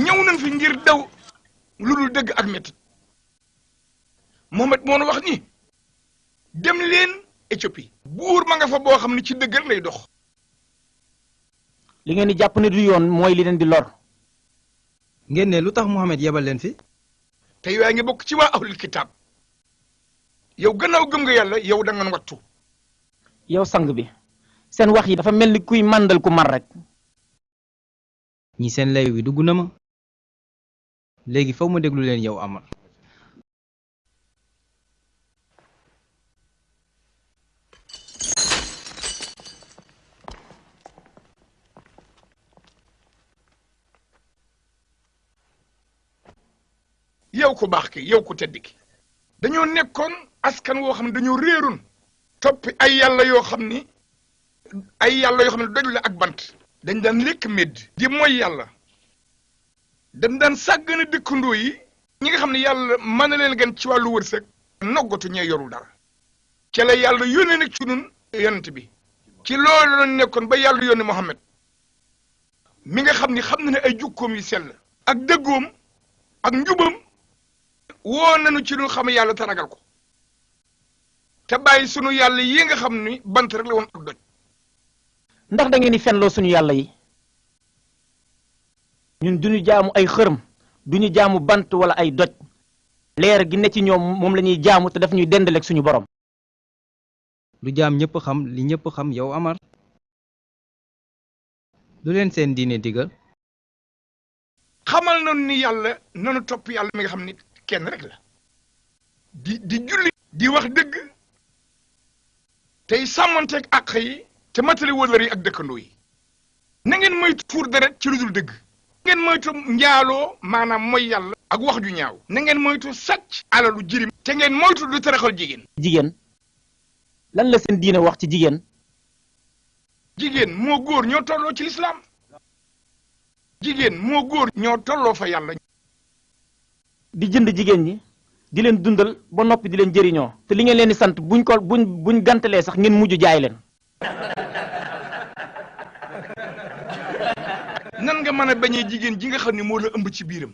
ñëw nañ fi ngir daw lu dul dëgg ak métti Mohamed moo wax ni dem leen Éthiopie buur ma nga fa boo xam ne ci dëgg lay dox. li ngeen di jàpp ne du yoon mooy li leen di lor. ngeen ne lu tax Mohamed yebal leen fi. te yaa ngi bokk ci waa ahlul kitaab yow gannaaw gëm nga yàlla yow da nga wattu. yow sang bi seen wax yi dafa mel ni kuy màndal ku mar rek. ñi seen lay wi dugg na ma léegi faw ma déglu leen yow Amar. yow ku baax ki yow ku tedd ki dañoo nekkoon askan woo xam ne dañoo réeroon toppi ay yàlla yoo xam ne doj la ak bant dañ daan lekk médd di mooy yàlla dañ daan sàggane dëkkandoo yi ñi nga xam ne yàlla mën na leen gan ci wàllu wërsëg noggatu ñee yorul dara ca la yàlla yónnee nag ci nun yonent bi ci loolu la nekkoon ba yàlla yónnee Muhammad mi nga xam na ne ay jukkoom yi sell ak dëggoom ak njubam woo nañu ci lu xam yàlla te ragal ko te bàyyi sunu yàlla yi nga xam ni bant rek la woon ak doj. ndax da ngeen di fenloo suñu yàlla yi ñun duñu jaamu ay xërëm duñu jaamu bant wala ay doj leer gi ne ci ñoom moom la ñuy jaamu te daf ñuy dendaleeg suñu borom. lu jaam ñëpp xam li ñëpp xam yow Amar. lu leen seen diine digal. xamal nañu ni yàlla nanu topp yàlla mi nga xam ni kenn rek la di julli di wax dëgg tey sàmmanteeg àq yi te matali wëllër yi ak dëkkandoo yi na ngeen moytu tuur deret ci lu dul dëgg na ngeen moytu njaaloo maanaam mooy yàlla ak wax ju ñaaw na ngeen moytu sàcc alalu jirim te ngeen moytu lu taraxal jigéen lan la seen diine wax ci jigéen moo góor ñoo tolloo ci lislaam jigéen moo góor ñoo tolloo fa yàlla di jënd jigéen ñi di leen dundal ba noppi di leen jëriñoo te li ngeen leen di sant buñ gantalee sax ngeen mujj jaay leen. nan nga mën a bañee jigéen ji nga xam ne moo la ëmb ci biiram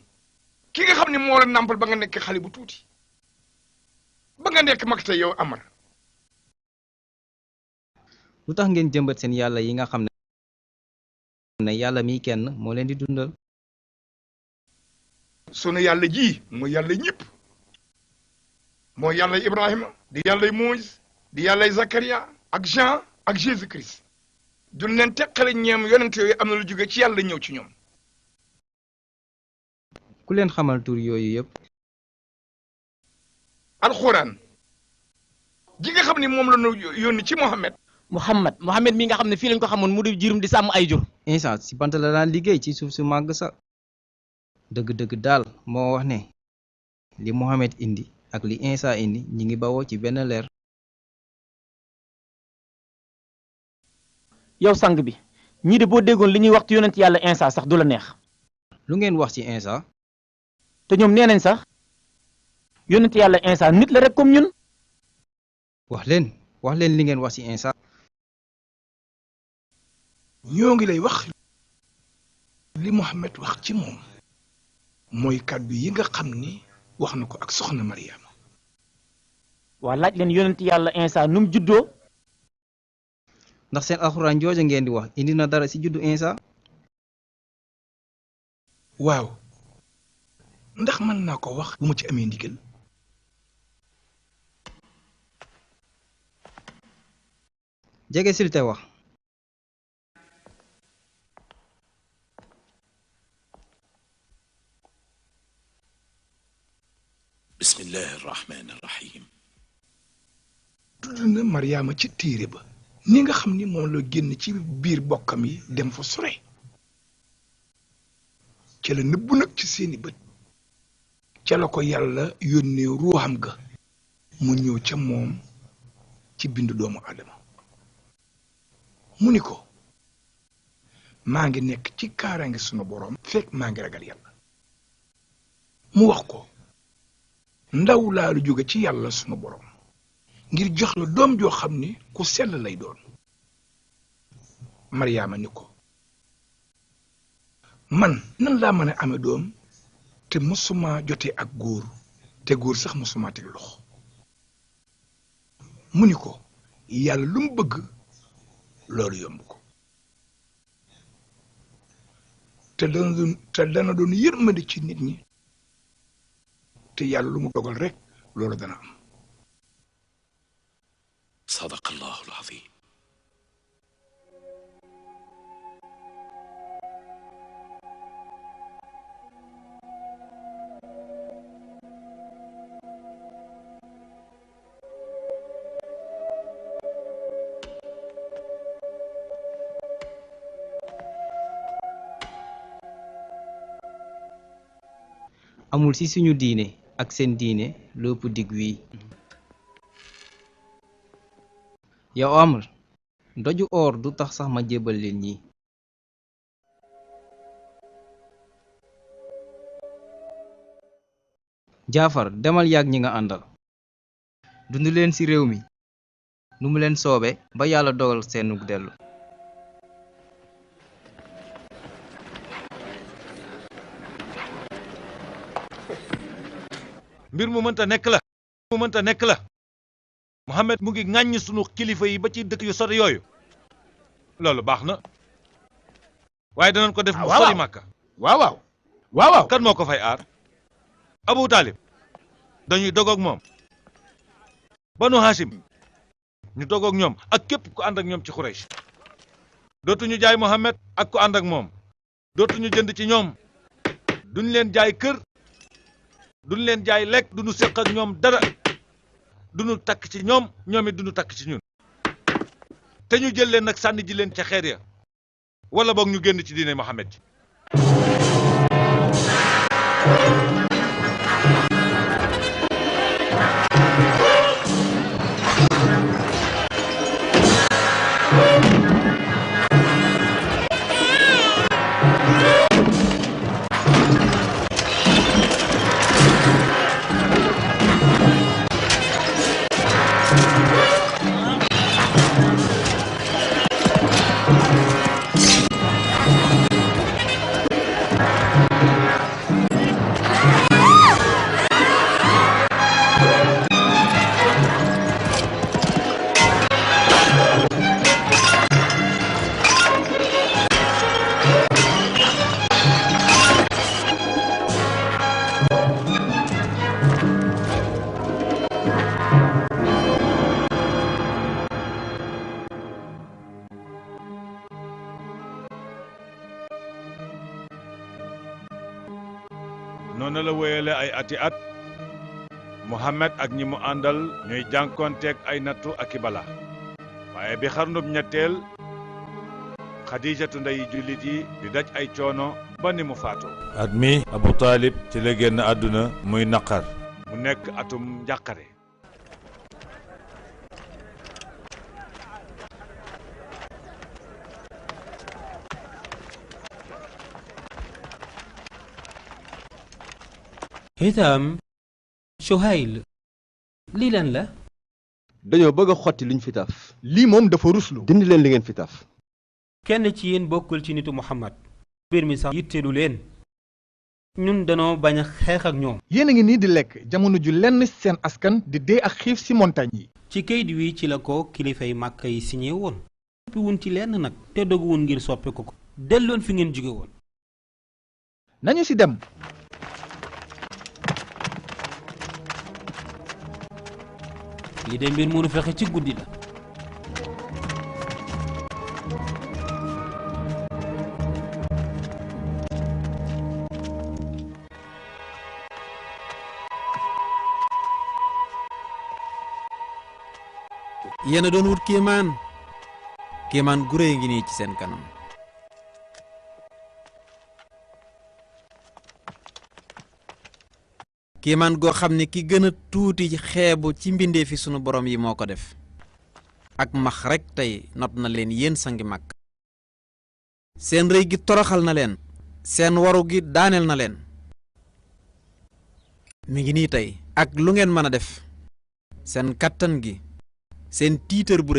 ki nga xam ne moo la nàmpal ba nga nekk xale bu tuuti ba nga nekk mag tey yow Amar. lu tax ngeen jëmbat seen yàlla yi nga xam ne yàlla mi kenn moo leen di dundal. sunu yàlla ji mooy yàlla ñëpp mooy yàlla Ibrahima di yàlla Moïse di yàlla Zakaria ak Jean ak Jésus Christ duñ leen teqale ñeem yonent yooyu am na lu jóge ci yàlla ñëw ci ñoom. ku leen xamal tur yooyu yëpp. alxuraan ji nga xam ne moom la ñu yónni ci Muhammad mi nga xam ne fii lañ ko xamoon mu di jirum di sàmm ay jur. Isa si bant la daan liggéey ci suuf su màgg sa dëgg-dëgg daal moo wax ne li Mohamed indi ak li Isa indi ñi ngi bawoo ci benn leer. yow sang bi ñii de boo déggoon li ñuy wax ci yonent yàlla Isa sax du la neex. lu ngeen wax ci Isa. te ñoom nee nañ sax yonent yàlla Isa nit la rek comme ñun. wax leen li ngeen wax ci Isa. ñoo ngi lay wax li Mohamed wax ci moom mooy kàddu yi nga xam ni wax na ko ak soxna Mariama. waa laaj leen yonent yàlla Isa nu mu juddoo. ndax seen alxuraan jooja ngeen di wax indi na dara ci juddu Isa. waaw ndax mën naa ko wax bu ma ci amee ndigal. jege sil te wax. bismillahi rahmaani rahim. tudd na Mariama ci téere ba ni nga xam ni moom la génn ci biir bokkam yi dem fa sore ca la nëbbu nag ci seeni bët ca la ko yàlla yónnee ruuxam ga mu ñëw ca moom ci bindu doomu Adama mu ni ko maa ngi nekk ci kaaraange sunu boroom fekk maa ngi ragal yàlla mu wax ko ndaw laa lu jóge ci yàlla sunu boroom ngir jox la doom joo xam ni ku sell lay doon Mariama ni ko man nan laa mën a amee doom te mosuma jotee ak góor te góor sax mosuma teg loxo mu ni ko yàlla lu mu bëgg loolu yomb ko te dana doon yërmande ci nit ñi te yàlla lu mu dogal rek loolu dana am. صدق الله العظيم. amul ci suñu diine ak seen diine lépp dig wii yow amul doju or du tax sax ma jébbal leen ñi Jaafar demal yàgg ñi nga àndal dund leen ci réew mi nu mu leen soobe ba yàlla dogal seenu dellu mbir mu mënta nekk la Mohamed mu ngi ŋàññ sunu kilifa yi ba ci dëkk yu sori yooyu loolu baax na waaye danañ ko def mu sori Màkka waaw kan moo ko fay aar Abu Talib dañuy dogoog moom Banu Hashim ñu dogoog ñoom ak képp ku ànd ak ñoom ci Quraysh dootuñu jaay Mohamed ak ku ànd ak moom dootuñu jënd ci ñoom duñ leen jaay kër duñ leen jaay lekk duñu séq ak ñoom dara duñu takk ci ñoom ñoom it duñu takk ci ñun te ñu jël leen nag sànni ji leen ca xeer ya wala boog ñu génn ci diine Mohamed ji noonu la wéyale ay ati at Mohamed ak ñi mu àndal ñuy jànkonteeg ay nattu ak i bala waaye bi xarnub ñetteel Xadijatu ndeyi jullit yi di daj ay coono ba ni mu faatu at mi Abu Talib ci la génn àdduna muy naqar mu nekk atum njàqare Hitam Suhayl lii lan la dañoo bëgg a xotti luñ fi taf lii moom dafa ruslu dindi leen li ngeen fi taf kenn ci yéen bokkul ci nitu Muhammad mbir mi sax yitteelu leen ñun danoo bañ a xeex ak ñoom yéen a ngi nii di lekk jamono ju lenn seen askan di dee ak xiif ci montagne yi ci kayit wi ci la ko kilifay Màkka yi signé woon soppi wun ci lenn nag te doguwun ngir soppi ko delloon fi ngeen jóge woon nañu ci dem lii de mbir mënu fexe ci guddi la yéen a doon wut kéemaan gu réy ngi nii ci seen kanam kéemaan goo xam ne ki gën a tuuti xeebu ci mbindee fi sunu borom yi moo ko def ak max rekk tey not na leen yéen sangi mag seen rëy gi toroxal na leen seen waru gi daaneel na leen mi ngi nii tey ak lu ngeen mën a def seen kattan gi seen tiitër bu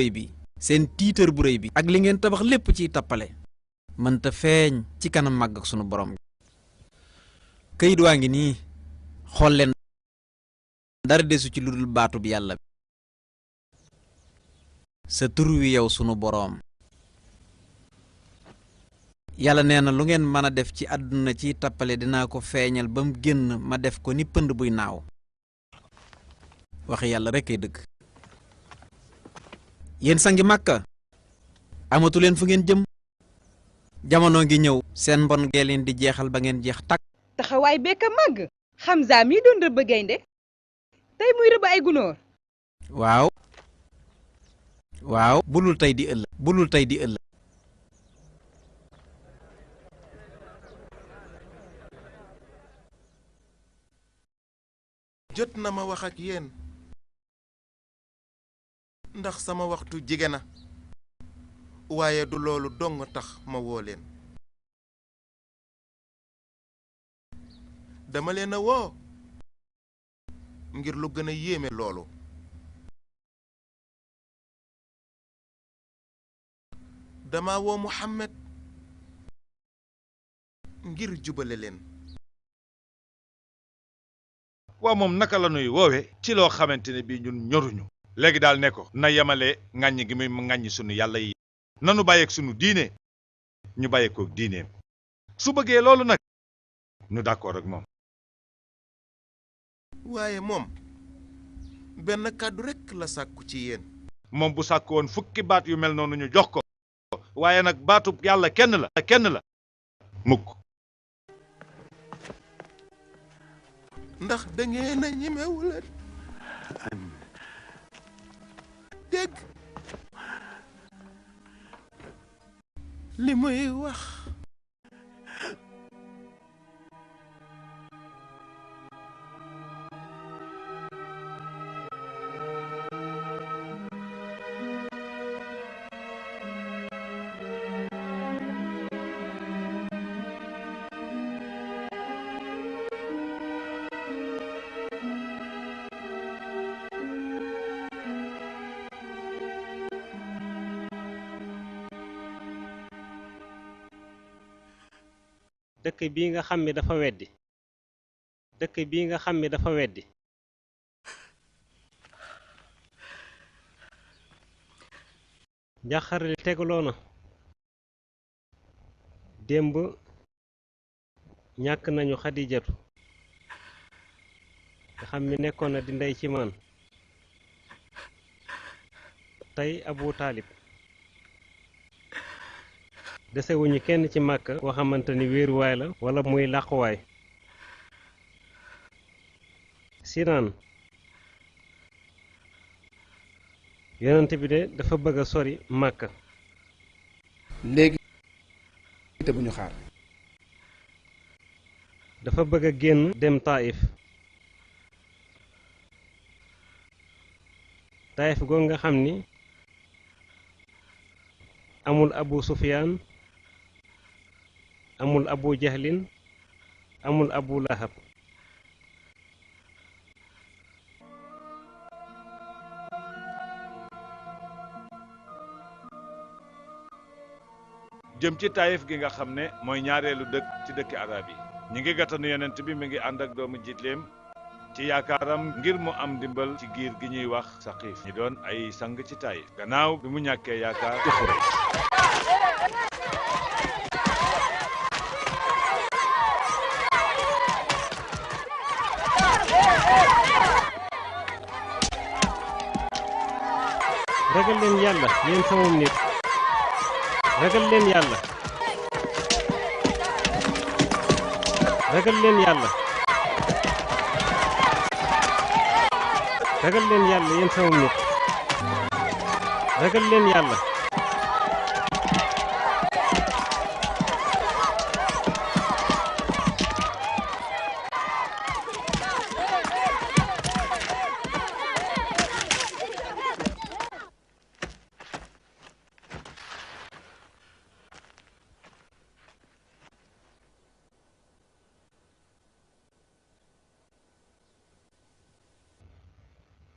rëy bi ak li ngeen tabax lépp ciy tappale mënta feeñ ci kanam màgg ak sunu borom këyit waa ngi nii xool leen dara desu ci lu dul baatu bi yàlla sa tur wi yow sunu boroom yàlla nee na lu ngeen mën a def ci àdduna ci tappale dinaa ko feeñal ba mu génn ma def ko ni pënd buy naaw waxi yàlla rekk ay dëgg yéen sangi Màkka amatu leen fu ngeen jëm jamono ngi ñëw seen mbon gee leen di jeexal ba ngeen jeex takk taxawaay bekk a màgg Hamza mii doon rëbb gaynde tey muy rëbb ay gunóor waaw bulul tey di ëllëg jot na ma wax ak yéen ndax sama waxtu jige na waaye du loolu dong tax ma woo leen dama leen a woo ngir lu gën a yéeme loolu dama woo Muhammad ngir jubale leen waa moom naka la nuy woowe ci loo xamante ne bii ñun ñoruñu léegi daal ne ko na yemale ŋàññi gi muy ŋàññi sunu yàlla yi nanu bàyyeeg sunu diine ñu bàyyeekoog diineem su bëggee loolu nag nu d'accord ak moom waaye moom benn kàddu rekk la sàkku ci yéen moom bu sàkk woon fukki baat yu mel noonu ñu jox ko waaye nag baatub yàlla kenn la mukk ndax dangeen a ñemewula dégg li muy wax dëkk bii nga xam ni dafa weddi njàqare li tegaloo na démb ñàkk nañu Xadijatu nga xam ni nekkoon na di ndey ci man tey Abu Taalib desewuñu kenn ci Màkka koo xamante ni wéeruwaay la wala muy làquwaay Sinaan yonent bi de dafa bëgg a sori Màkka léegi te bu ñu xaar dafa bëgg a génn dem Taif googu nga xam ni amul Abu Sufyaan amul Abu Jahlin amul Abu Lahab jëm ci Taïf gi nga xam ne mooy ñaareelu dëkk ci dëkki arab yi ñi ngi gàttanu yonent bi mi ngi ànd ak doomu jiitleem ci yaakaaram ngir mu am dimbal ci giir gi ñuy wax Saqiif ñi doon ay sang ci Taïf gannaaw bi mu ñàkkee yaakaar ci Xuraysh ragal leen yàlla yéen sama nit ragal leen yàlla ragal leen yàlla ragal leen yàlla yéen sama nit ragal leen yàlla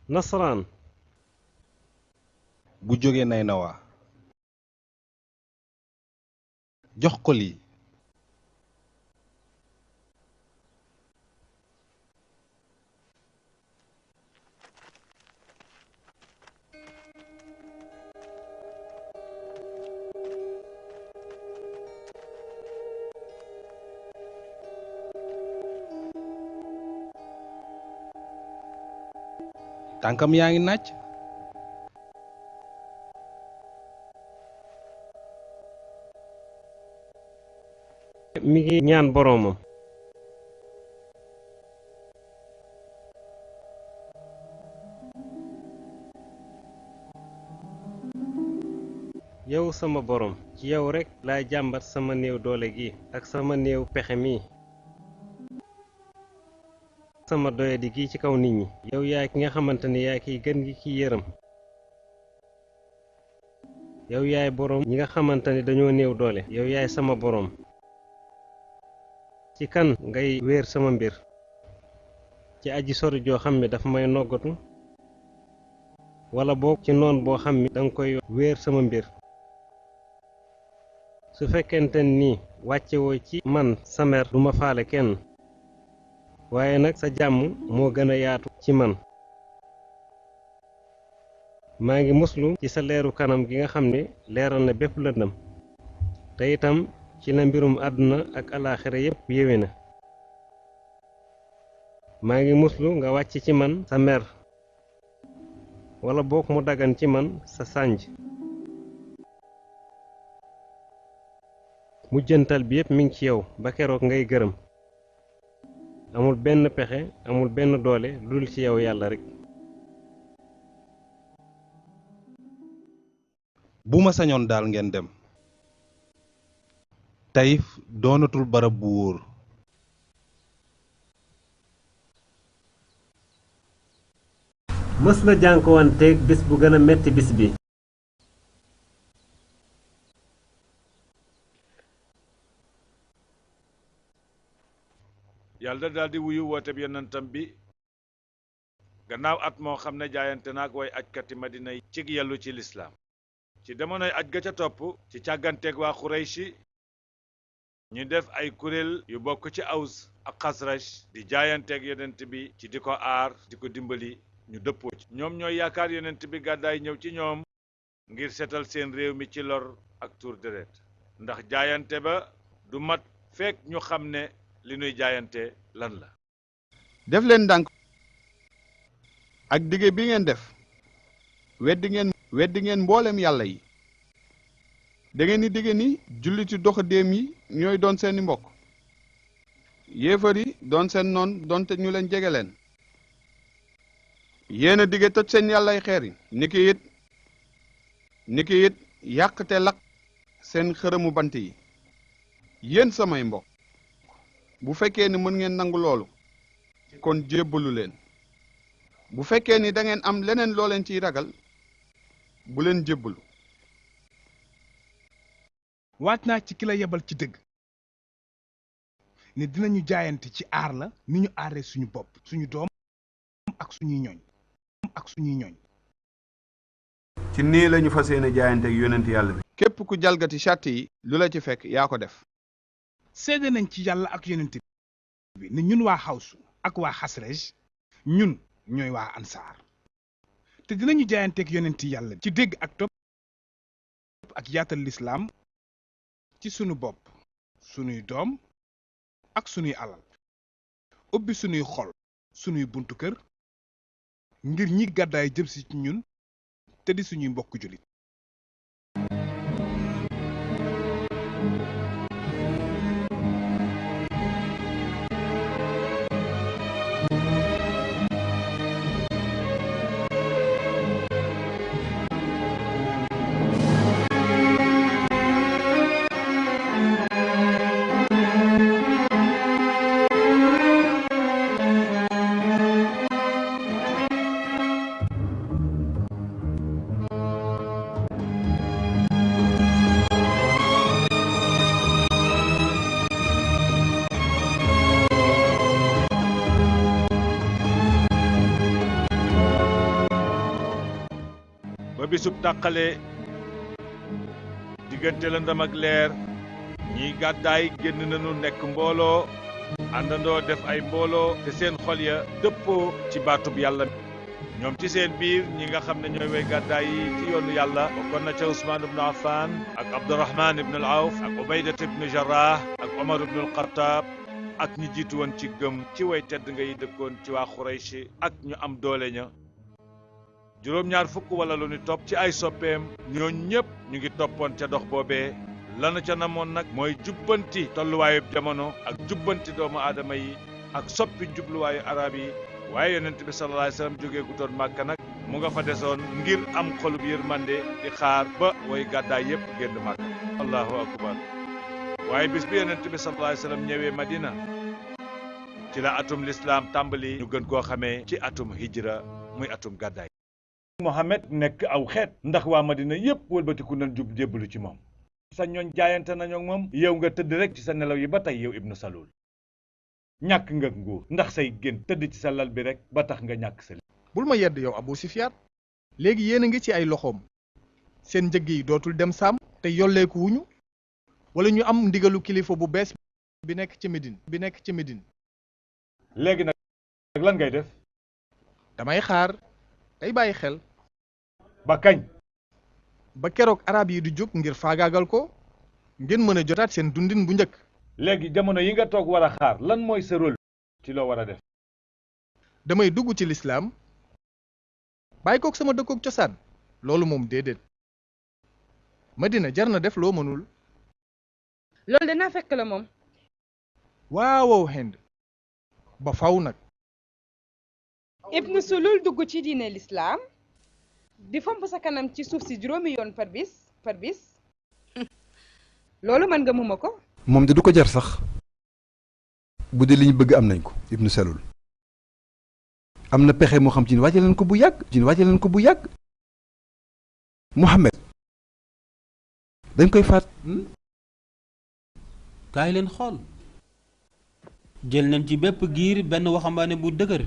nasaraan bu jógee Naynawa jox ko lii. tànkam yaa ngi nàcc. mi ngi ñaan boroomam. yow sama borom ci yow rekk laay jàmbat sama néew doole gi ak sama néew pexe mi. sama doyadi gi ci kaw nit ñi. yow yaay ki nga xamante ni yaay kiy gën gi ki yërëm. yow yaay boroom ñi nga xamante ni dañoo néew doole. yow yaay sama boroom. ci kan ngay wéer sama mbir. ci aji sori joo xam ne dafa may noggatu. wala boog ci noon boo xam ni danga koy wéer sama mbir. su fekkente ni wàccewoo ci man sa mer duma faale kenn. waaye nag sa jàmm moo gën a yaatu ci man. maa ngi muslu ci sa leeru kanam gi nga xam ne leeral na bépp lëndëm. te itam ci la mbirum àdduna ak alaaxira yépp yéwe na. maa ngi muslu nga wàcc ci man sa mer. wala boog mu dagan ci man sa sànj. mujjantal bi yépp mi ngi ci yow ba keroog ngay gërëm. amul benn pexe amul benn doole lu dul ci yow yàlla rekk. bu ma sañoon daal ngeen dem. Taïf doonatul barab bu wóor. mës na jànkuwanteeg bis bu gën a metti bis bi. yàlla daal di wuyu woote bi yonentam bi gannaaw at moo xam ne jaayante naag way ajkati madina yi cig yellu ci lislaam. ci demonoy aj ga ca topp ci càgganteeg waa Xurayshi ñu def ay kuréel yu bokk ci Aws ak Xasraj di jaayanteeg yonent bi ci di ko aar di ko dimbali ñu dëppoo ci. ñoom ñooy yaakaar yonent bi gàddaay ñëw ci ñoom ngir seetal seen réew mi ci lor ak tuur deret ndax jaayante ba du mat fekk ñu xam ne li nuy jaayante lan la. def leen ndànk ak dige bi ngeen def weddi ngeen mboolem yàlla yi. da ngeen di dige ni julliti doxandéem yi ñooy doon seeni mbokk. yéefar yi doon seen noon doonte ñu leen jege leen. yéen a dige toj seen yàllay xeer yi. niki it yàq te lakk seen xërëmu bant yi. yéen samay mbokk. bu fekkee ni mën ngeen nangu loolu kon jébbalu leen. bu fekkee ni da ngeen am leneen loo leen ciy ragal bu leen jébbalu. waat naa ci ki la yebal ci dëgg ne dinañu jaayante ci aar la ni ñu aaree suñu bopp suñu doom ak suñuy ñooñ. ci nii lañu fas yéene jaayante ak yonent yàlla bi. képp ku jalgati charte yi lu la ci fekk yaa ko def. seede nañ ci yàlla ak yonent bi ne ñun waa Xawsu ak waa Xasraj ñun ñooy waa Ansaar te dinañu jaayanteeg yonent yàlla ci dégg ak topp ak yaatal lislaam ci sunu bopp sunuy doom ak sunuy alal ubbi sunuy xol sunuy buntu kër ngir ñi gàddaay jëm si ci ñun te di suñuy mbokk jullit. ba bisub tàqale diggante lëndëm ak leer ñiy gàddaay génn nañu nekk mbooloo àndandoo def ay mbooloo te seen xol ya dëppoo ci baatub yàlla ñoom ci seen biir ñi nga xam ne ñooy way gàddaay yi ci yoonu yàlla bokkoon na ca Ousmane ibnu Affan ak Abdurahman ibnu al-Awf ak Ubaydat ibnu Jarrah ak Omar ibnu al-Khattab ak ñi jiitu woon ci gëm ci way tedd nga yi dëkkoon ci waa Xuraysh ak ñu am doole ña juróom-ñaar fukk wala lu ni topp ci ay soppeem ñoo ñëpp ñu ngi toppoon ca dox boobee lanu ca namoon nag mooy jubbanti tolluwaayu jamono ak jubbanti doomu aadama yi ak soppi jubluwaayu arab yi waaye yonent bi sallallahu alayhi wasallam jógee gu doon Màkka nag mu nga fa desoon ngir am xolub yërmande di xaar ba way gàddaay yépp génn Màkka allahu akbar waaye bis bi yonent bi sallallahu alayhi wasallam ñëwee Madina ci la atum lislaam tàmbali ñu gën koo xamee ci atum hijra muy atum gàddaay Mohamed nekk aw xeet ndax waa Madina yépp wëlbatiku nañ jub jébbalu ci moom sa ñooñ jaayante nañu ak moom yow nga tëdd rek ci sa nelaw yi ba tey yow Ibnu Salul ñàkk nga nguur ndax say gën tëdd ci sa lal bi rek ba tax nga ñàkk sa bul ma yedd yow Abu Sufyaan léegi yéen a ngi ci ay loxoom seen njëg yi dootul dem saam te yolleeku wuñu wala ñu am ndigalu kilifa bu bees bi nekk ci Médine léegi nag lan ngay def damay xaar tey bàyyi xel ba kañ ba keroog arab yi du jóg ngir faagaagal ko ngeen mën a jotaat seen dundin bu njëkk léegi jamono yi nga toog war a xaar lan mooy sa rôle ci loo war a def damay dugg ci lislaam bàyyi kook sama dëkkook cosaan loolu moom déedéet Madina jar na def loo mënul loolu danaa fekk la moom waaw Hind ba faw nag Ibnu Sulul dugg ci diine lislaam di fomp sa kanam ci suuf si juróomi yoon par bis loolu mën nga muma ko moom de du ko jar sax bu dee li ñu bëgg am nañ ko Ibnu Salul am na pexe moo xam ci ne wàcce leen ko bu yàgg Muhammad dañ koy faat kaay leen xool jël nañ ci bépp giir benn waxambaane bu dëgër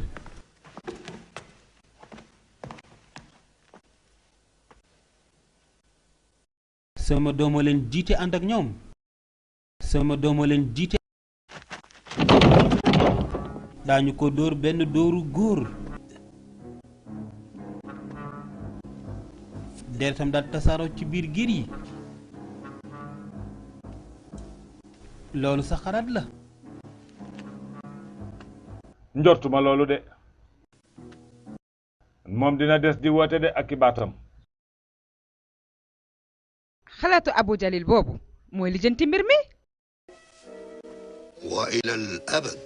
sama dooma leen jiite ànd ak ñoom daañu ko dóor benn dóoru góor deretam daal tasaaroo ci biir giir yi loolu sa xalaat la njortuma loolu de moom dina des di woote de ak i baatam xalaatu Abu Jalil boobu mooy lijjanti mbir mi wa ila al abad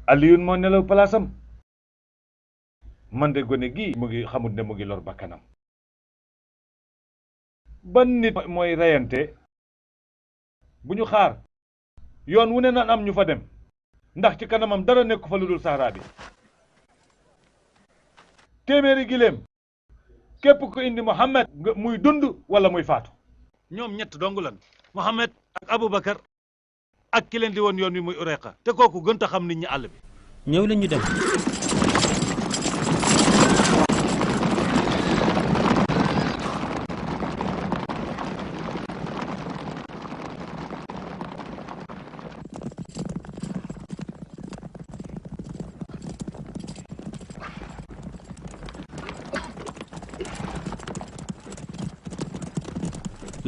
Aliyun moo nelaw palaasam man de gone gi mu ngi xamut ne mu ngi lor bakkanam ban nit mooy reyante bu ñu xaar yoon wu ne naan am ñu fa dem ndax ci kanamam dara nekku fa lu dul saxaraa bi téeméeri giléem képp ko indi Muhammad muy dund wala muy faatu ñoom ñett dong lan Muhammad ak Abubakar ak ki leen di woon yoon wi muy Urayqa te kooku gën a xam nit ñi àll bi ñëw leen ñu dem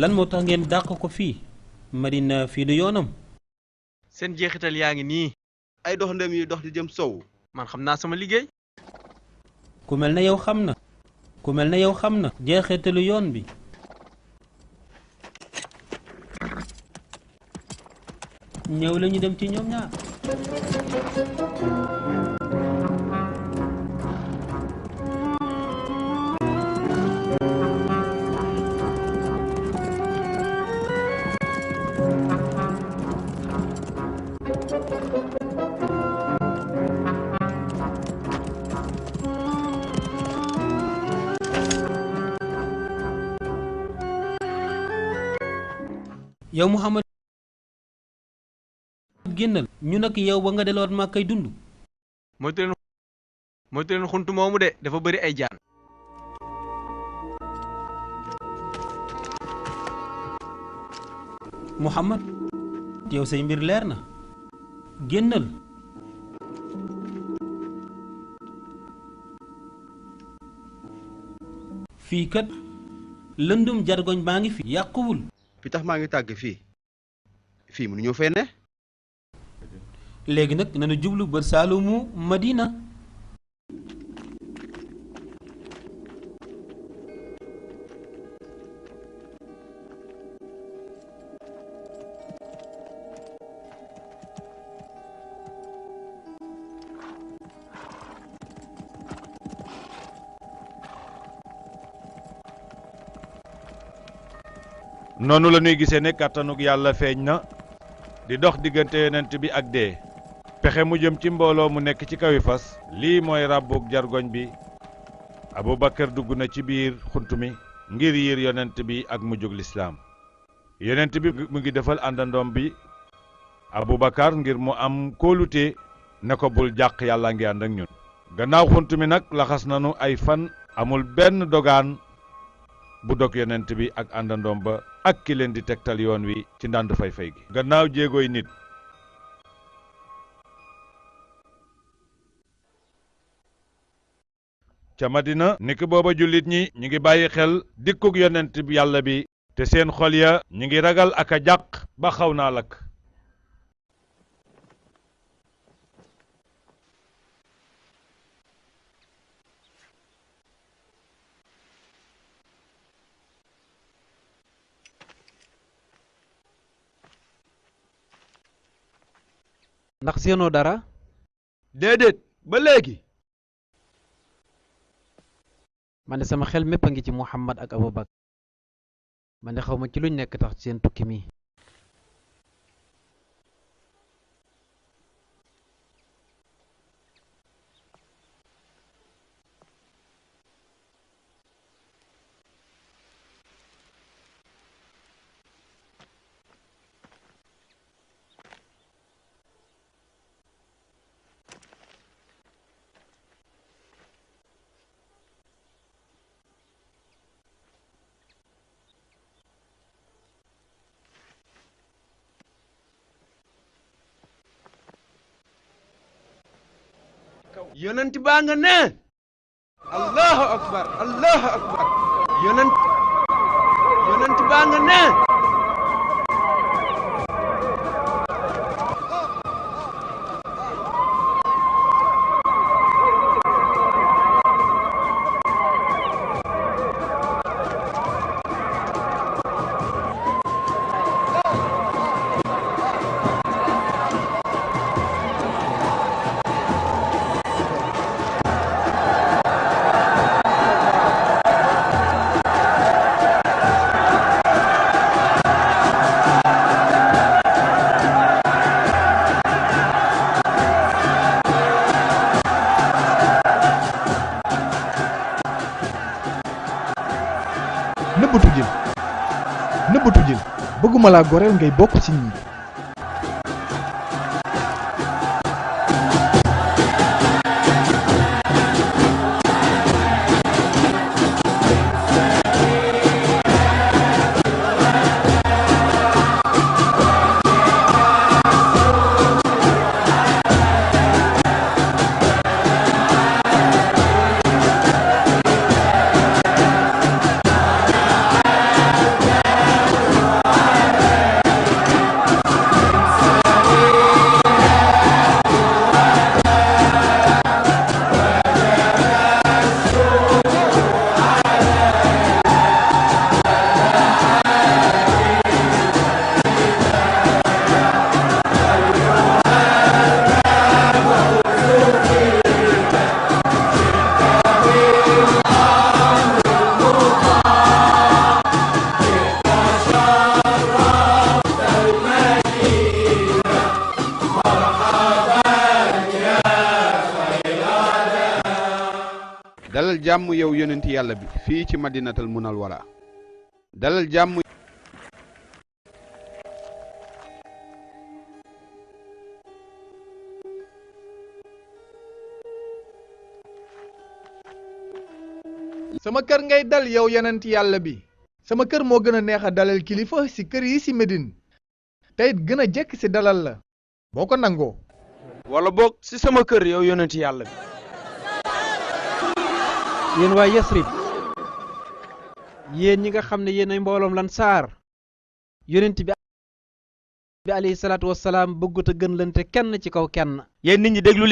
lan moo tax ngeen dàq ko fii Madina fii du yoonam. seen jeexital yaa ngi nii ay doxandéem yi dox di jëm sow man xam naa sama liggéey. ku mel ne yow xam na jeexitalu yoon bi. ñëw la ñu dem ci ñoom ñaar. yow Muhammad génnal ñu nag yow ba nga delluwaat maa koy dund. moytu leen xuntu moomu de dafa bëri ay jaan. Muhammad yow say mbir leer na génnal. fii kat lëndum jargoñ baa ngi fi yàquwul. fi tax maa ngi tàgg fii mënuñoo fay ne. léegi nag nanu jublu bët saalumu Madina. noonu la ñuy gisee ne kàttanug yàlla feeñ na di dox diggante yonent bi ak dee pexe mu jëm ci mbooloo mu nekk ci kawi fas lii mooy ràbbug jargoñ bi Abubakar dugg na ci biir xunt mi ngir yiir yonent bi ak mujjug lislaam yonent bi mu ngi defal àndandoom bi Abubakar ngir mu am kóolute ne ko bul jàq yàlla ngi ànd ak ñun gannaaw xunt mi nag laxas nanu ay fan amul benn dogaan bu dog yonent bi ak àndandoom ba ak ki leen di tegtal yoon wi ci ndànd fay-fay gi gannaaw jéegooy nit ca Madina niki booba jullit ñi ñu ngi bàyyi xel dikkug yonent bi yàlla bi te seen xol ya ñu ngi ragal ak a jàq ba xaw naa lakk ndax seenoo dara. déedéet ba léegi. man de sama xel mépp a ngi ci Muhammad ak Abubakar man de xaw ma ci luñ nekk tax seen tukki mi. yonent baa nga ne. allahu akbar allahu akbar. yonent baa nga ne. nëbbatu jël bëgguma laa goreel ngay bokk ci ñi. jàmm yow yonenti yàlla bi fii ci madinatal munawwara dalal jàmm sama kër ngay dal yow yonenti yàlla bi sama kër moo gën a neex a dalal kilifa ci kër yi ci Médine te it gën a jekk ci dalal la boo ko nangoo wala boog ci sama kër yow yonenti yàlla bi. yéen waa Yasrib yéen ñi nga xam ne yéen ay mbooloom lan saar yonent bi alayhi salaatu wassalaam bëggut a gën lante kenn ci kaw kenn. yéen nit ñi déglu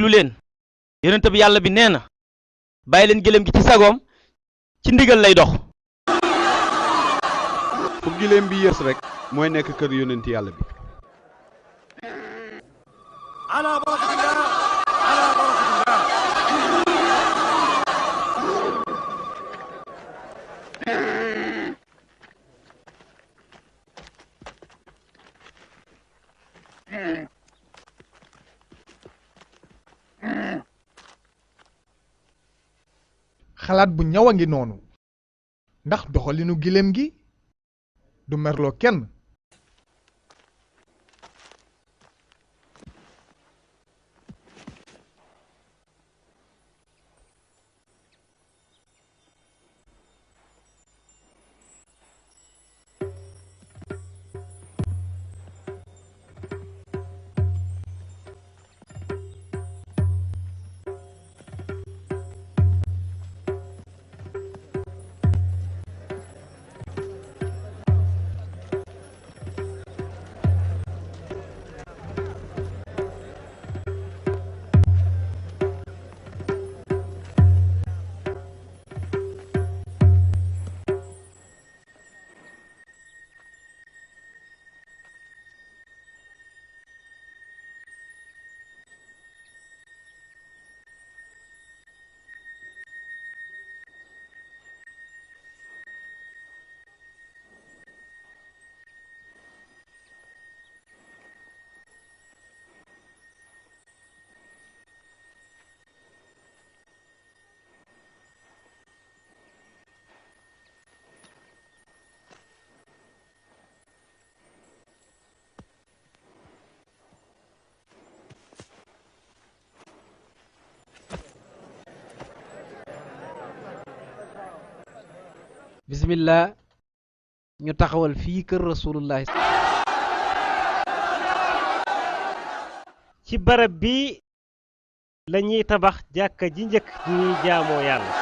leen yonent bi yàlla bi nee na bàyyi leen gëléem gi ci sagoom ci ndigal lay dox. fu giléem bi yës rek mooy nekk kër yonenti yàlla bi. xalaat bu ñaw a ngi noonu ndax doxalinu giléem gi du merloo kenn. bismillah ñu taxawal fii kër rasulullah ci barab bi lañuy tabax jàkka ji njëkk ji ñuy jaamoo yàlla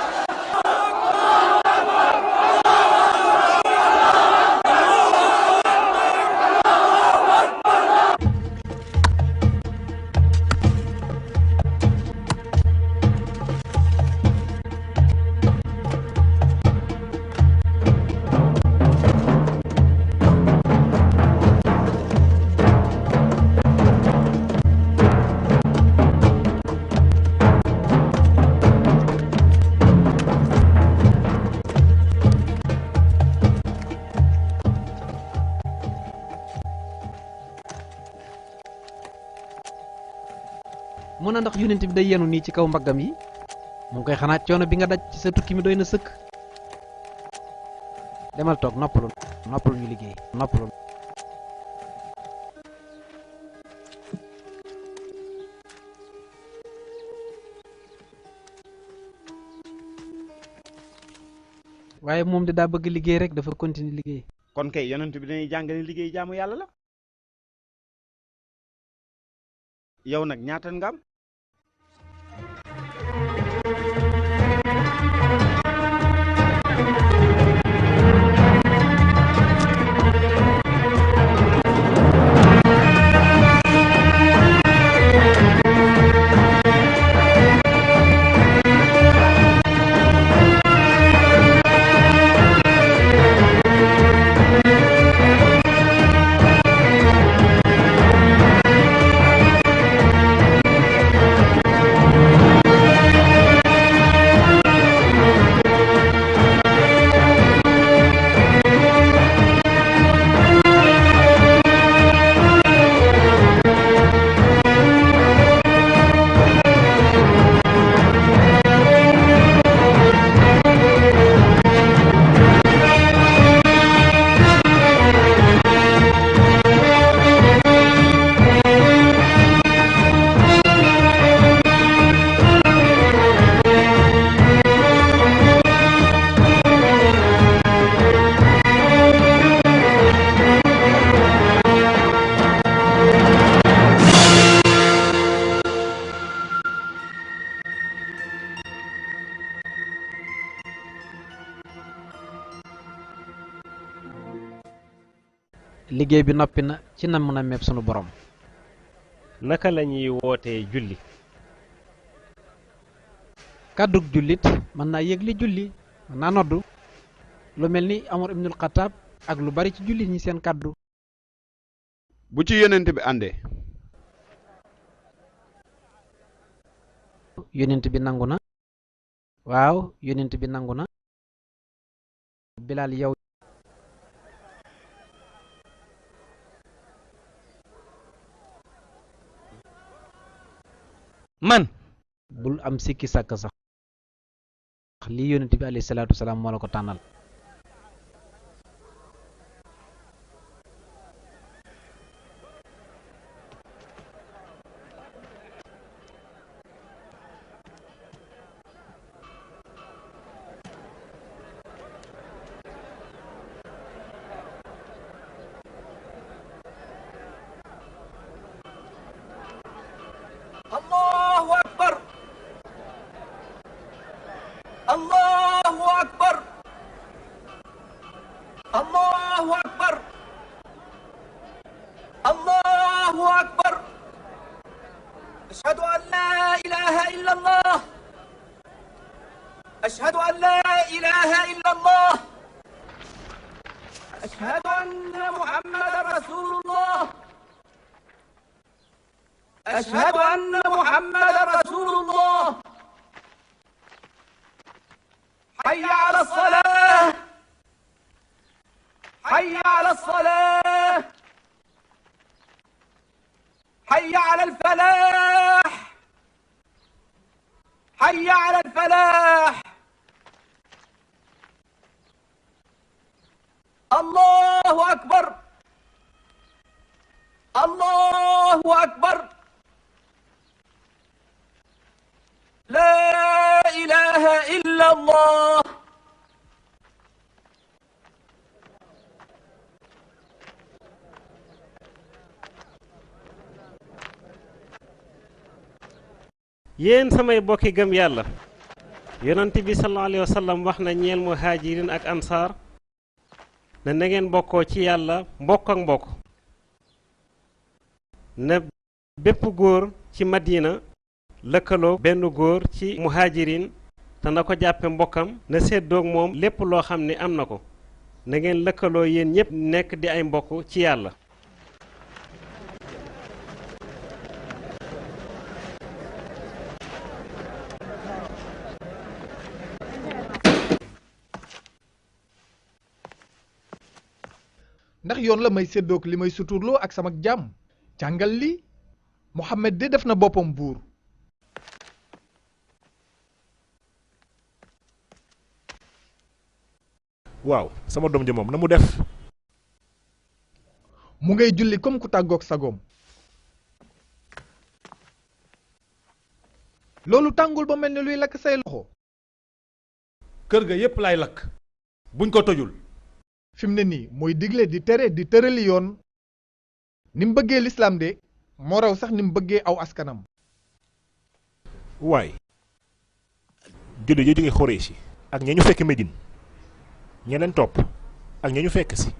mu ne ndax yonent bi day yenu nii ci kaw mbaggam yi mu ngi koy xanaa coono bi nga daj ci sa tukki mi doy na sëkk demal toog noppalu ñu liggéey noppalu. waaye moom de daa bëgg liggéey rek dafa continuer liggéey. kon kay yonent bi dañuy jàngale liggéey jaamu yàlla la. yow nag ñaata nga am. liggéey bi noppi na ci nam na meeb sunu borom. naka la ñuy wootee julli. kàddug jullit mën naa yëgle julli mën naa noddu lu mel ni Amar ibnul Xataab ak lu bari ci jullit ñi seen kàddu. bu ci yonent bi àndee. yonent bi nangu na. waaw yonent bi nangu na. Bilaal yow. man. bul am sikki sàkk sax. lii yonent bi alayhi salaatu wasalaam moo la ko tànnal. Allahu akbar Allahu akbar Allahu akbar Allahu akbar ashhadu an la ilaha illa Allah ashhadu an la ilaha illa Allah ashhadu anna Muhammadan rasulullah أشهد أن محمدا رسول الله حي على الصلاة حي على الصلاة حي على الفلاح حي على الفلاح الله أكبر الله أكبر لا إله إلا الله yéen samay bokki gëm yàlla yonent bi sallallahu alayhi wa sallam wax na ñeel muhajirin ak ansaar ne na ngeen bokkoo ci yàlla mbokk ak mbokk ne bépp góor ci Madina lëkkaloo benn góor ci muhajirin te na ko jàppe mbokkam na séddoog moom lépp loo xam ne am na ko na ngeen lëkkaloo yéen ñépp nekk di ay mbokk ci yàlla. ndax yoon la may séddoog li may suturloo ak sama jàmm jàngal li Muhammad de def na boppam buur. waaw sama doom ji moom na mu def. mu ngay julli comme ku tàggoog sagoom. loolu tàngul ba mel ni luy lakk say loxo. kër ga yépp lay lakk buñ ko tojul. fi mu ne nii mooy digle di tere di tërali yoon ni mu bëggee lislaam de moo raw sax ni mu bëggee aw askanam. waay julli yi jóge Xuraysh ak ña ñu fekk Médine ña leen topp ak ña ñu fekk si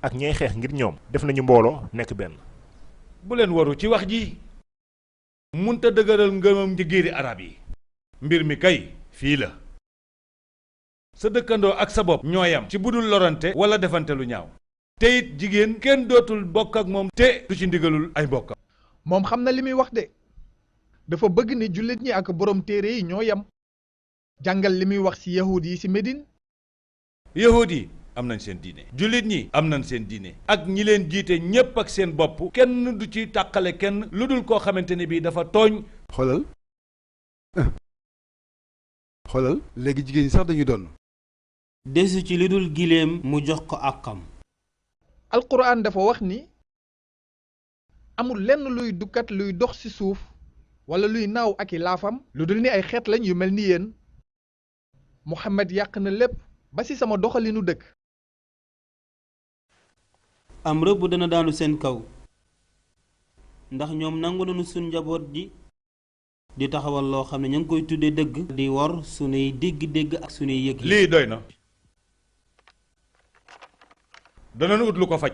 ak ñay xeex ngir ñoom def nañu mbooloo nekk benn. bu leen waru ci wax ji munta dëgëral ngëmam njëgéeri arab yi. mbir mi kay fii la. sa dëkkandoo ak sa bopp ñooyam ci budul lorante wala defante lu ñaaw. te it jigéen kenn dootul bokk ak moom te du ci ndigalul ay mbokkam. moom xam na li muy wax de dafa bëgg ni jullit ñi ak borom téere yi ñoo yam jàngal li muy wax ci yahud yi ci Médine. yahud yi am nañ seen diine. jullit ñi am nañ seen diine. ak ñi leen jiite ñépp ak seen bopp. kenn du ci tàqale kenn lu dul koo xamante ne bii dafa tooñ. xoolal léegi jigéen ñi sax dañuy doon. desu ci li dul giléem mu jox ko àqam. alquran dafa wax ni amul lenn luy dukkat luy dox ci suuf wala luy naaw ak i laafam lu dul ni ay xeet lañ yu mel ni yéen Muhammad yàq na lépp ba ci sama doxalinu dëkk. am rëbb dana daanu seen kaw ndax ñoom nangu nañu suñ njaboot ji di taxawal loo xam ne ñu ngi koy tuddee dëgg. di wor sunuy dégg-dégg ak sunuy yëg. lii doy na. danañ ut lu ko faj.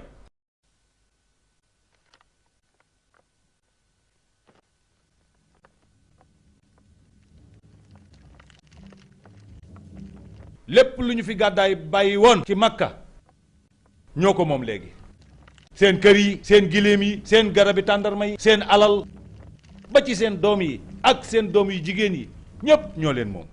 lépp lu ñu fi gàddaay bàyyi woon ci Makka ñoo ko moom léegi. seen kër yi, seen giléem yi, seen garabi tàndarma yi, seen alal ba ci seen doom yi ak seen doom yu jigéen yi ñépp ñoo leen moom.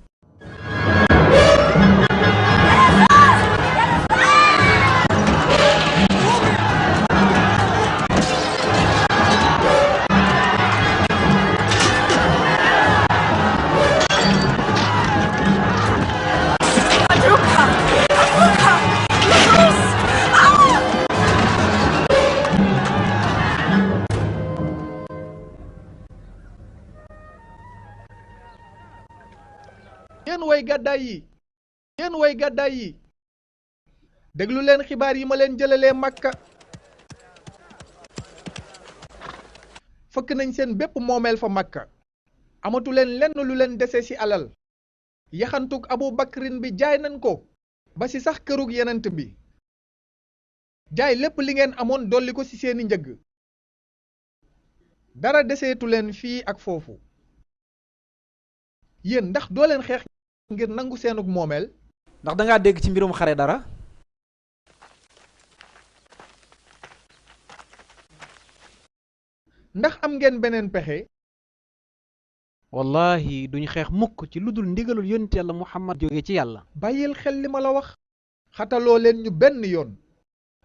yéen way gàddaay yi yéen way gàddaay yi déglu leen xibaar yi ma leen jëlalee Makka fëkk nañ seen bépp moomeel fa Makka amatu leen lenn lu leen dese ci alal yaxantug Abu Bakrin bi jaay nañ ko ba ci sax kërug yenent bi jaay lépp li ngeen amoon dolli ko ci seeni njëg dara deseetu leen fii ak foofu yéen ndax doo leen xeex ngir nangu seenug moomeel. ndax dangaa dégg ci mbirum xare dara. ndax am ngeen beneen pexe. wallahi duñu xeex mukk ci lu dul ndigalul yonent yàlla Muhammad jóge ci yàlla. bàyyil xel li ma la wax. xataloo leen ñu benn yoon.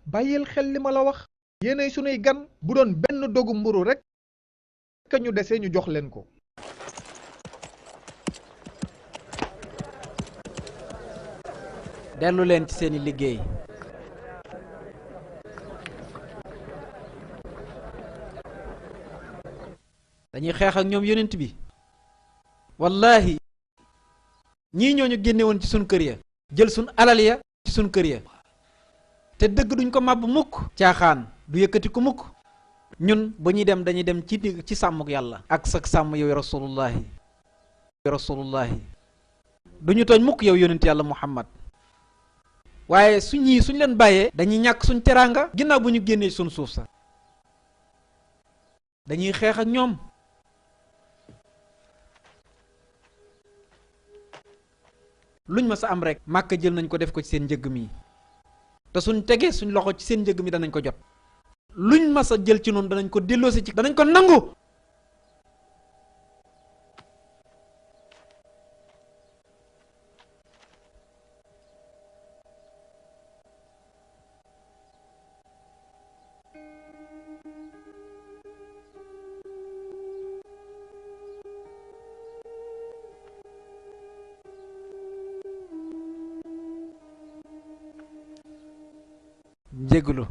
bàyyil xel li ma la wax. yéenay sunuy gan bu doon benn dogu mburu rekk ka ñu dese ñu jox leen ko. dellu leen ci seeni liggéey. dañuy xeex ak ñoom yonent bi. wallahi ñii ñooñu génne woon ci sun kër ya jël sun alal ya ci sun kër ya te dëgg duñ ko màbb mukk caaxaan du yëkkati ko mukk ñun ba ñuy dem dañuy dem ci sàmmuk yàlla ak sak sàmm yow rasulullahi duñu tooñ mukk yow yonent yàlla Muhammad waaye suñ leen bàyyee dañuy ñàkk suñ teraanga ginnaaw bu ñu génnee suñ suuf sa dañuy xeex ak ñoom luñ ma sa am rek Màkka jël nañ ko def ko ci seen njëgg mi te suñ tegee suñ loxo ci seen njëgg mi danañ ko jot luñ ma sa jël ci noonu danañ ko delloosi ci danañ ko nangu. jéggulu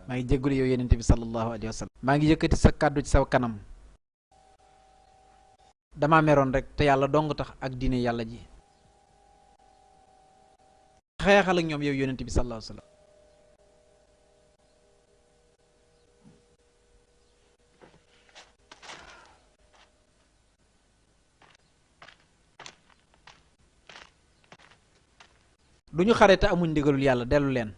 maa ngi jéggulu yow yenent bi sallallahu alayhi wa sallam maa ngi yëkkati sa kàddu ci sa kanam dama meroon rek te yàlla dong tax ak diine yàlla ji xeexal ak ñoom yow yenent bi sallallahu alayhi wa sallam duñu xare te amuñ ndigalul yàlla dellu leen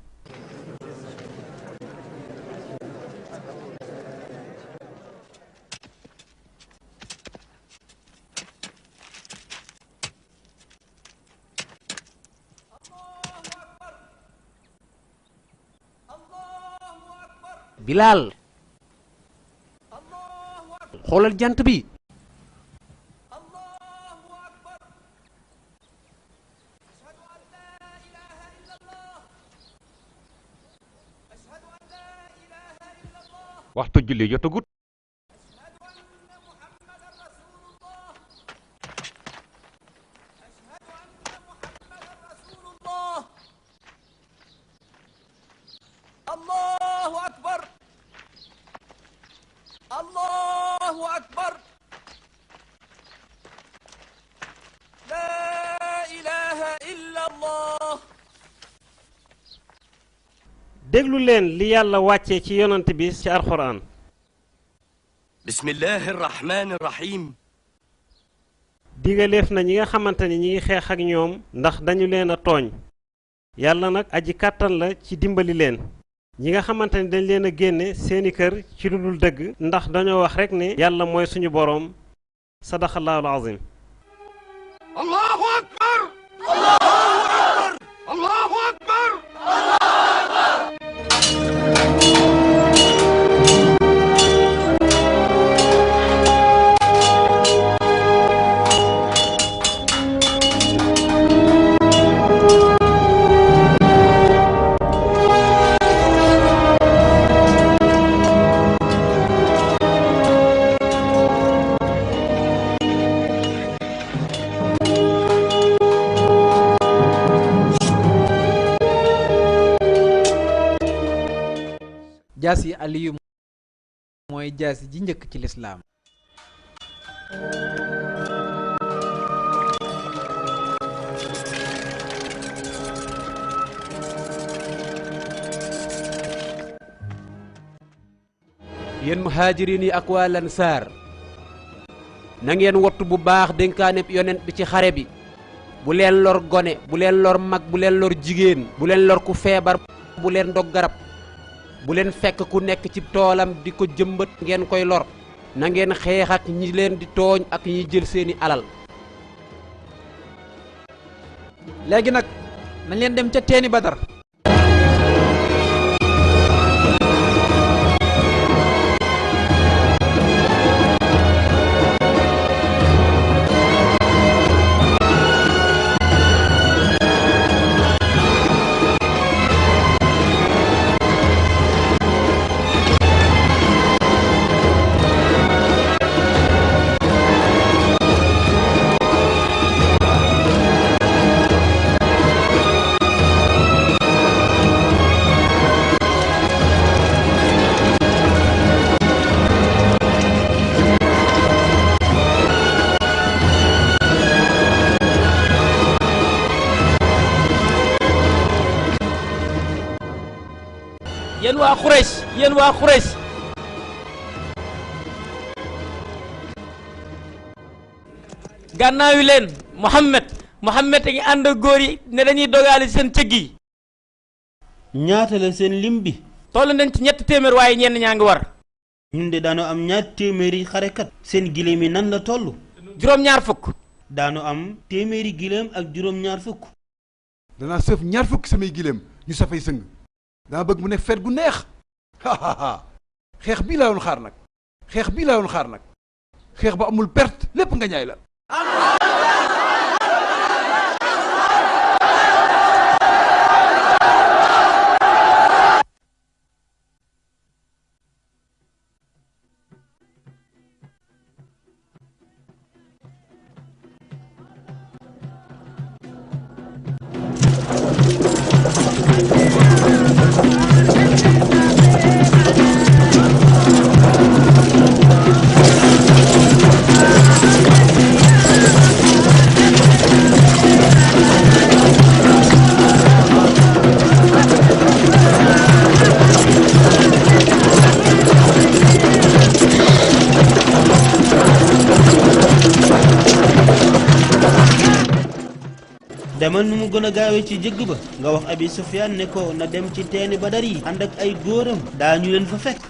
Bilaal xoolal jant bi waxtu julli jotagut. Allahu akbar Allahu akbar la ilaha illa Allah. déglu leen li yàlla wàccee ci yonant bi ci alxuraan. bismillahi rahmani rahim. digaleef na ñi nga xamante ni ñi ngi xeex ak ñoom ndax dañu leen a tooñ yàlla nag aji kàttan la ci dimbali leen ñi nga xamante ne dañ leen a génne seeni kër ci lu dul dëgg ndax dañoo wax rek ne yàlla mooy suñu boroom sadaqallaahu al-azim. Allahu akbar Allahu akbar Allahu akbar Allahu akbar. jaasi aliyu mooy jaasi ji njëkk ci lislaam yéen muhaajiriin yi ak waa lansaar na ngeen wattu bu baax dénkaane yonent bi ci xare bi bu leen lor gone bu leen lor mag bu leen lor jigéen bu leen lor ku feebar bu leen dog garab bu leen fekk ku nekk ci toolam di ko jëmbat ngeen koy lor na ngeen xeex ak ñi leen di tooñ ak ñi jël seeni alal. léegi nag nañ leen dem ca teeni Badar. yéen waa Quraysh gànnaayu leen Muhammad a ngi ànd ak góor yi ne dañuy dogaale seen cëgg yi. ñaata la seen lim bi. toll nañ ci 300 waaye ñenn ñaa ngi war. ñun de daanu am 200 xarekat. seen gileem yi nan la toll. juróom-ñaar fukk. daanu am 100 gileem ak juróom-ñaar fukk. danaa sëf 2 fukk samay gileem ñu safay sëng. dama bëgg mu nekk feet gu neex xeex bii laa woon xaar nag xeex ba amul perte lépp nga ñaay la. demal nu mu gën a gaawee ci jëgg ba nga wax Abi Sufyaan ne ko na dem ci teeni Badar yi ànd ak ay góoram daañu leen fa fekk.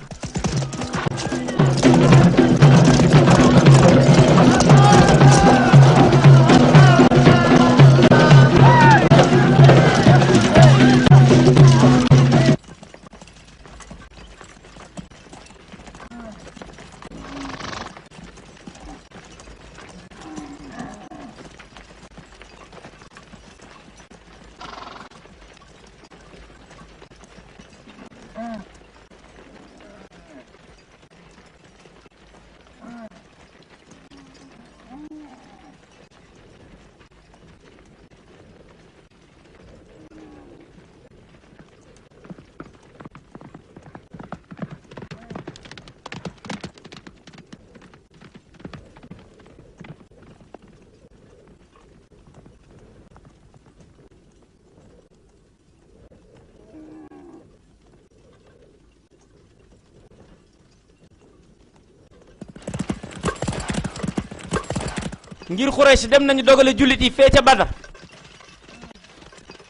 ngir Quraysh dem nañu dogale jullit yi fee ca Badar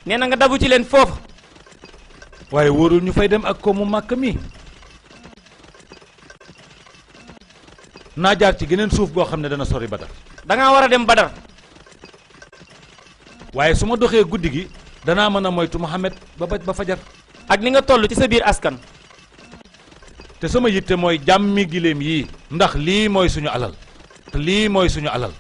nee na nga dabu ci leen foofu. waaye wóorul ñu fay dem ak ko mu màkk mi. naa jaar ci geneen suuf goo xam ne dana sori Badar. da ngaa war a dem Badar. waaye su ma doxee guddi gi danaa mën a moytu Muhammad ba fajar. ak li nga toll ci sa biir askan. te sama yitte mooy jàmmi giléem yii ndax lii mooy suñu alal te lii mooy suñu alal.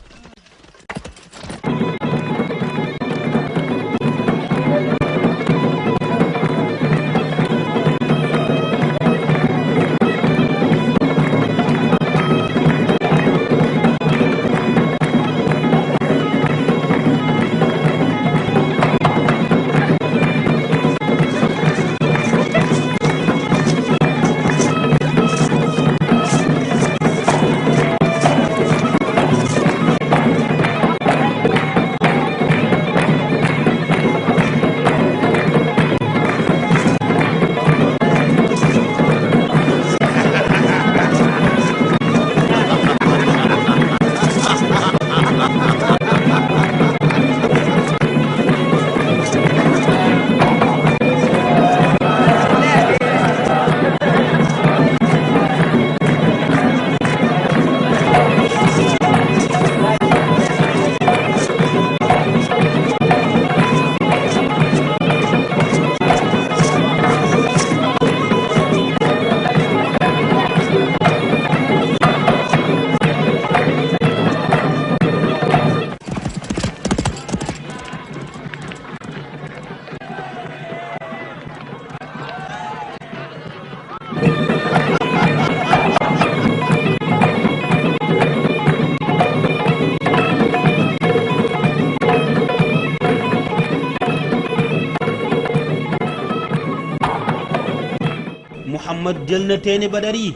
Muhammad jël na teeni Badar yi.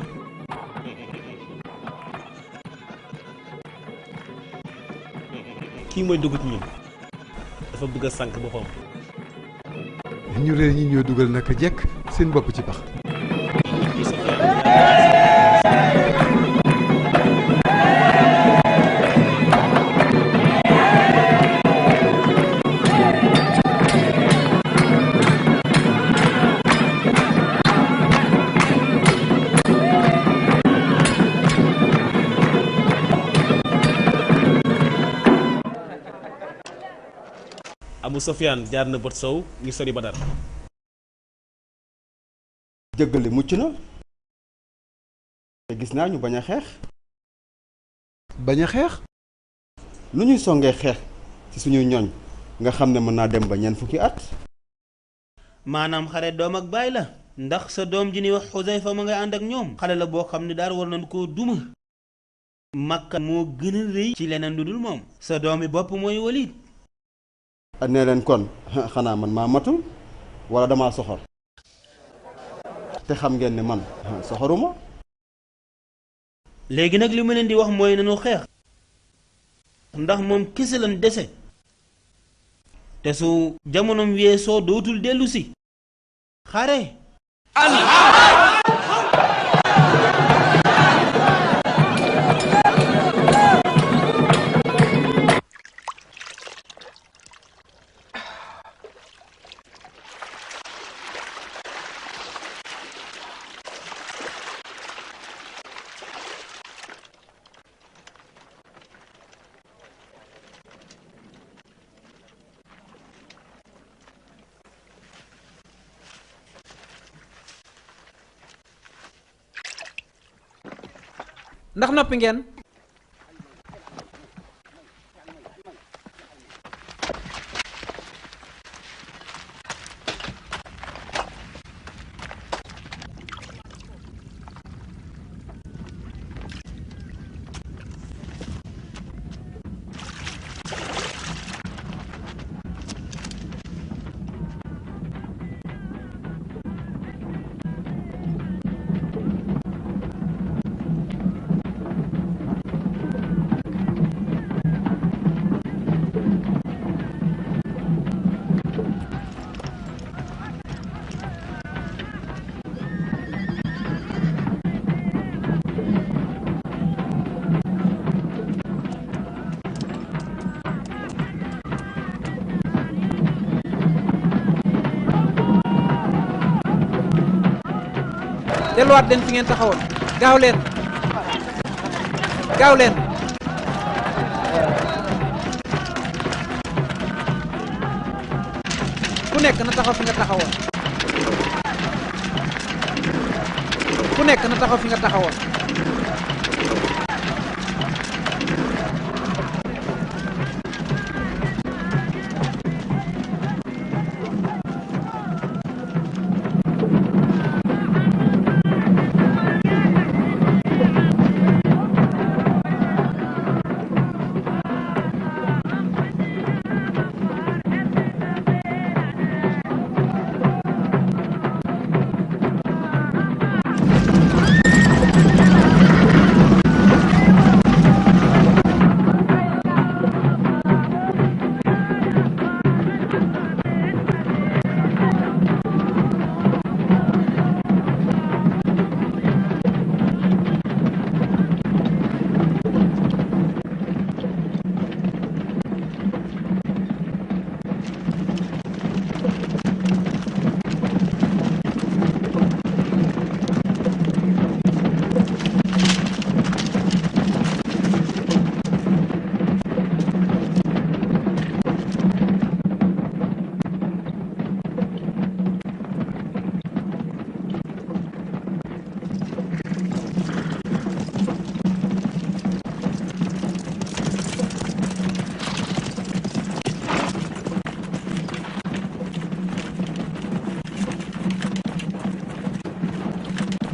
kii mooy dugg ci ñun dafa bëgg a sànq boppam. ñu réer ñi ñoo dugal naka jekk seen bopp ci pax. Abu Sofyaan jaar na bët sow ngi sori Badar. jëggale mucc na te gis naa ñu bañ a xeex. bañ a xeex. lu ñuy songee xeex ci suñuy ñooñ nga xam ne mën naa dem ba ñeent fukki at. maanaam xare doom ak baay la ndax sa doom ji ni wax Xusayfa ma ngay ànd ak ñoom xale la boo xam ne daal war nañ koo duma. Makka moo gën a rëy ci leneen lu dul moom sa doomi bopp mooy Walid. nee leen kon xanaa man maa matul wala damaa soxor te xam ngeen ne man soxoruma. léegi nag li ma leen di wax mooy nanu xeex ndax moom kese lan dese te su jamonom weesoo dootul dellu si xare. ndax noppi ngeen. delluwaat leen fi ngeen taxawoon gaaw leen gaaw leen ku nekk na taxaw fi nga taxawoon ku nekk na taxaw fi nga taxawoon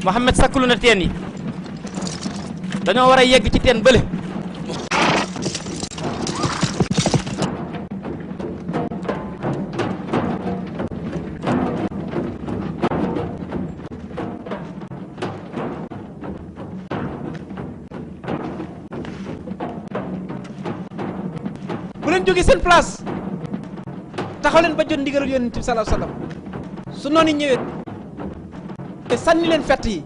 Mohamed sakkalu na teen yi dañoo war a yegg ci teen bële bu leen jógee seen place taxaw leen ba jot ndigalul Yonent bi sallallahu alayhi wasallam su noonu ñëwee te sànni leen fett yi